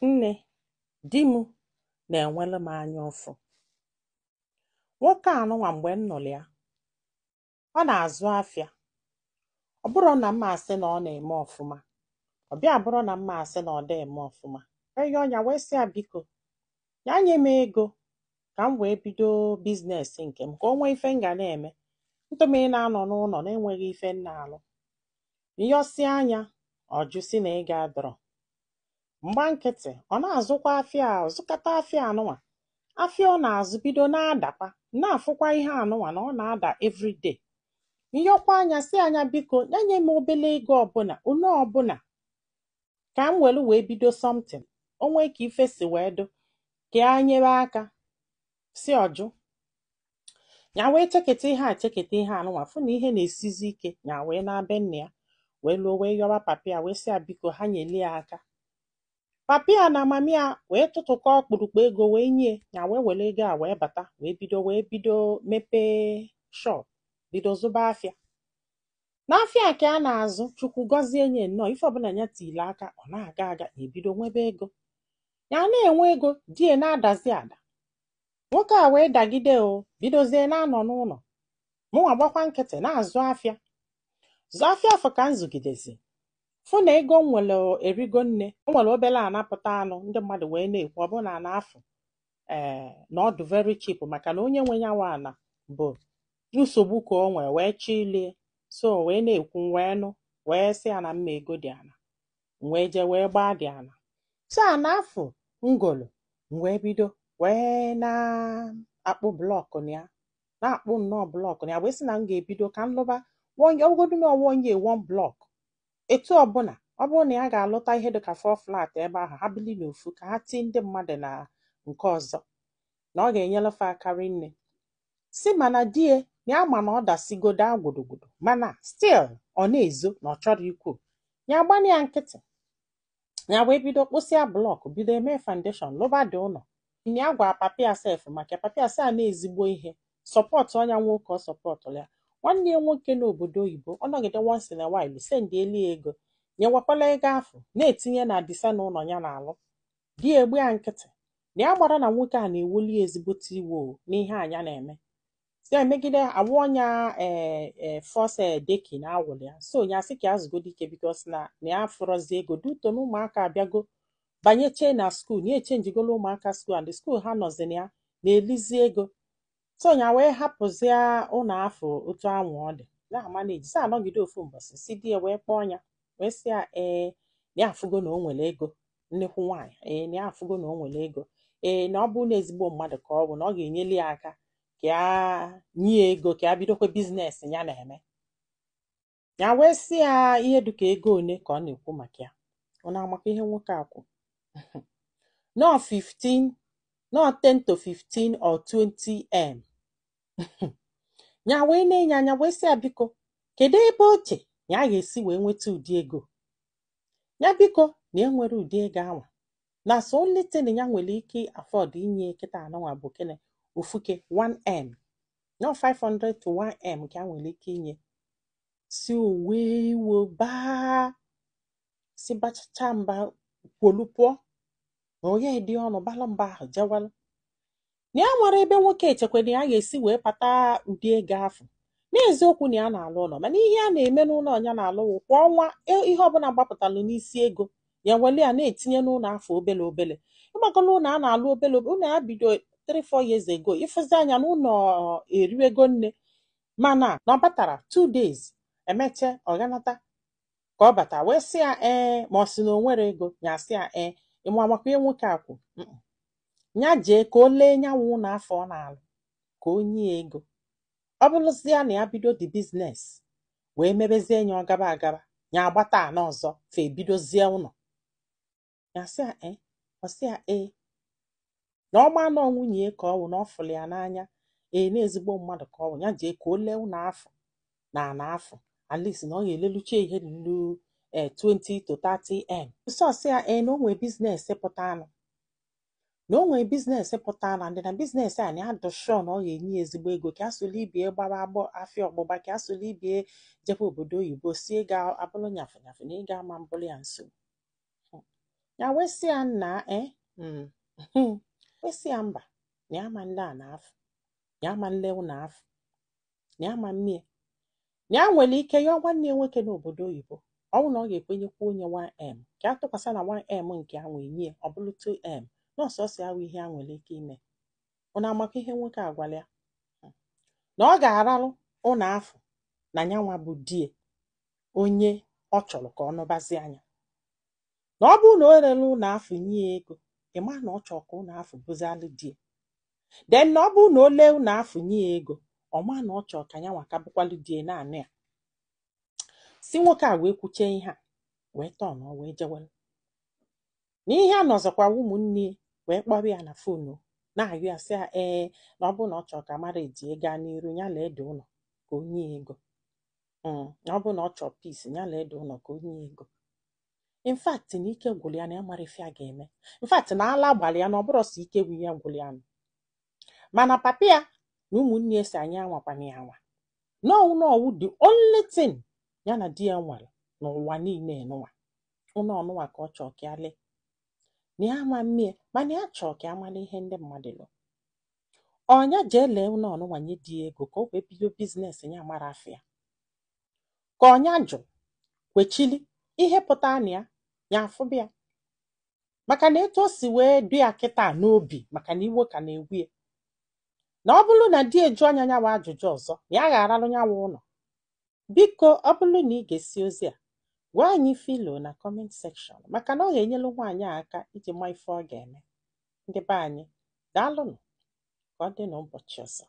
Nne, di m na-enwelu m anya ụfụ. Nwoke a nụnwa, mgbe m nụrụ ya, ọ na-azụ afịa. Ọ bụrụ na mma asị na ọ na-eme ọfụma, ọ bịa bụrụ na mma asị na ọ dị eme ọfụma. Wee yọọ ya, wee sị ya biko, ya nye m ego ka m wee bido business nke m, ka o nwee ife m ga na-eme ntụm ị na-anọ n'ụlọ na-enweghị ife m na-alụ. Nyọsịa anya, ọ jụ sị na ego adọrọ. Mgba nkịtị, ọ na-azụkwa afịa a, zụkata afịa anụnwa. Afịa ọ na-azụ bido na-adakwa, na-afụkwa ihe anụnwa na ọ na-ada everyday. Nyọkwa anya, si anya biko, ya nye m obele ego ọbụla, one ọbụla, ka m welu wee bido something. O nwee ka ife si wee dụ ka ya nyere aka, si ọjụ. Ya wee cheketa ihe a, cheketa ihe anụnwa, fụ na ihe na-esizi ike. Ya wee na-be nna ya, wee luo, wee yọwa papa ya, wee sị ya biko, ha nyelie ya aka. Papa ya na mami ya wee tụtụkọ ọkpụrụkpụ ego wee nye ya, wee were ego a wee bata, wee bido mepee shop, bido zụba afịa. N'afịa ka a na-azụ, Chukwu gọzie nye nnọọ, ife ọbụla ya tile aka, ọ na-aga aga, na ebido nwebe ego. Ya na-enwe ego, die na-adazi ada. Nwoke a wee dagide, o bidozie na-anọ n'ụlọ. Mụnwa gbakwa nkịtị na-azụ afịa, zụ afịa. Afọ ka m zụgidezi, fụ na ego m nwere erigo nne. O nwere obere anapụta anụ, ndị mmadụ wee na-ekwu ọ bụ na ana afụ ee na ọ dị very cheap, maka na onye nwe ya nwe ana bụ nsogbu ka o nwee wee chilie. So wee na-ekwu, wee nụ, wee sị ya na mma ego dị ana, m wee jee wee gbaa dị ana. So ana afụ ngolo, m wee bido wee na-akpụ block na ya, na-akpụ nnọọ block na ya, wee sị na m ga-ebido ka m lụba ọbụgodu na one year, one block. Etu ọbụla ọ bụrụ na ya ga-alụta ihe dịka four flat ebe ahụ, ha bili n'ofu, ka ha tii ndị mmadụ na nke ọzọ, na ọ ga-enyere fa aka rinne. Si mana die na ya ma na ọ dasigodo agwụdogwodo, mana still ọ na-ezo na ọ chọrọ ikwu. Ya gbana ya nkịtị. Ya wee bido kpụsịa block, bido eme foundation, lụba dị ụlọ. Ya gwa papa ya sef, maka papa ya sị a na-ezigbo ihe support ọnya nwoke, ọ supportụrụ ya. Nwanne ya nwoke n'obodo oyibo, ọ nọgide once in a while send eli ya ego, nyewakwala ego afụ na-etinye na disa na ụlọ ya na-alụ. Di ya egbu ya nkịtị na ya gbara na nwoke a na-ewuli ya ezigbote iwe o n'ihe anya na-eme si emegide awụ ọnya ee first decking awụrụ ya. So ya sị ka ya zụgodo ike, because na ya fụrọzi ego duto na ụmụaka abịago banyechee na school, na echangegolo ụmụaka school, and the school ha nọzi na ya na-elizi ego. So ya wee hapụzie ụlọ afọ otu anwụ ọ dị na-amaneji. Si anọgide, ofu mbọsị, si di ya wee kpọọ ya, wee sị ya ee, na ya afụgo na o nwere ego nnekwu nwaanyị, ee, na ya afụgo na o nwere ego, ee, na ọ bụrụ na ezigbo mmadụ ka ọ bụ, na ọ ga-enyeli ya aka ka ya nye ya ego ka ya bidokwa business ya na-eme. Ya wee sị ya ihe dịka ego one ka ọ na-ekwu maka ya. Ọ na-amakwa ihe nwoke a kwu? Nọ 15, nọ 10 to 15 or 20 m. Ya wee na-enye anya, wee sị ya biko, kedu ebe oche ya ga-esi wee nweta ụdị ego ya? Biko, na e nwere ụdị ego anwa, na so only thing ya nwere ike afford inye kịta anụnwa bụ kene ofuke 1m, no 500 to 1m ka ya nwere ike inye. Si owe iwe baa, si bachacha mba, kwolu pụọ na onye dị ọnụ balụ mba ahụ jewalụ. Na ya nwere ebe nwoke echekwa na ya ga-esi wee kpata ụdị ego afụ. N'eziokwu na ya na-alụ ụlọ, mana ihe a na-eme n'ụlọ ya na-alụ wụ kwa ọnwa, ihe ọbụla gbapụtalụ n'isi ego ya, wele ya na-etinye n'ụlọ afọ obele obele. Ịgbakọla ụlọ a na-alụ obele obele, ụlọ ya bido 3-4 years ago, ịfụzi anya na ụlọ eriwego nne. Mana na ọ batara 2 days, emeche ọ ghanata ka ọ bata, wee sị ya ee, ma ọ sị na o nwere ego. Ya sị ya ee, ịma makwa ihe nwoke a kwu? Mm-mm. Ya jee ka o lee nyanwụ ụlọ afọ ọ na-alụ, ka o nye ya ego. Ọ bụrụzie na ya bido the business wee mebezie ya, ọ gaba agaba, ya agbata ana ọzọ, fa ebidozie ụlọ. Ya sị ya ee, ọ sị ya ee, na ọma nọ nwunye ya ka ọ wụ, na ọ fụrụ ya n'anya, ee, na ezigbo mmadụ ka ọ wụ. Ya jee ka o lee ụlọ afọ na ana afọ, at least na ọ ga-elelucha ihe ruru ee 20 to 30 m. Sọsị ya ee, na o nwee business pụta anụ, na o nwee business pụta na ndị na business a, na ya dị sure na ọ ga-enye ya ezigbo ego, ka asụlụ ibie gbaba agbọ afịa ọgbụgba, ka asụlụ ibie jebe obodo oyibo, si ego abụrụ nyafụ nyafụ, na ego ama mbụrụ ya nsogbu. Ya wee sị ya nna wee sị ya mba, na ya ma nle ana afụ, ya ma nle ụlọ afụ, na ya ma mmie, na ya nwere ike yọọ nwanne ya nwoke n'obodo oyibo, ọ bụrụ na ọ ga-ekwenyekwa onye 1M ka a tụkwasị na 1M nke a nwee nye, ọ bụrụ 2M, na ọsọsọ ya wụ ihe a nwere ike ime. Ụnụ amakwa ihe nwoke a gwara ya? Na ọ ga-aralụ ụlọ afụ na nyanwa bụ die onye ọ chọrọ ka ọ nụbazi anya, na ọ bụrụ na o rere ụlọ afụ nye ya ego, ịma na ọ chọrọ ka ụlọ afụ bụzialụ die. Then na ọ bụrụ na o lee ụlọ afụ nye ya ego, ọ ma na ọ chọrọ ka nyanwa ka bụkwalụ die na-anụ ya. Si nwoke a wee kwuchie ihe a, wee tọọ na wee jewere na ihe a nọzọkwa. Ụmụnne wee kpọrọ ya na phone na-ayọ ya, sị ya ee, na ọ bụrụ na ọ chọrọ ka marriage gaa n'iru, ya lee dị ụlọ ka o nye ya ego. Na ọ bụrụ na ọ chọrọ peace, ya lee dị ụlọ ka o nye ya ego. In fact, na ike gwụrụ ya, na ya mara ife a ga-eme. In fact, na ala gbara ya, na ọ bụrụ sọ ike bụ ihe gwụrụ ya nụ. Mana papa ya na ụmụnne ya si anyị anwakwana ya anwa n'ọwụ n'ọwụ, the only thing ya na di ya nwere n'ụwa niile nụwa ụlọ ọnụnwa ka ọ chọọ ka ya lee, na ya ama mmie, mana ya chọọ ka ya mara ihe ndị mmadụ lụ. Ọnya jee lee ụlọ ọnụnwa nye di ya ego ka o wee bido business ya, mara afọ ya ka ọnya jụ kwechili ihe pụta na ya ya afụbịa, maka na etu o si wee du ya kịta n'obi, maka na iwe ka na-egwu ya, na ọ bụrụ na di eju anya nyawa ajụjụ ọzọ, na ya ga-aralụ nyawa ụlọ. Biko, ọ bụrụ na ị ga-esi ozi a, gwa anyị filo na comment section, maka na ọ ga-enyelu nwaanyị a aka iji ma ife ọ ga-eme. Ndị be anyị, daalụnụ. Ka ọ dị n'ụbọchị ọzọ.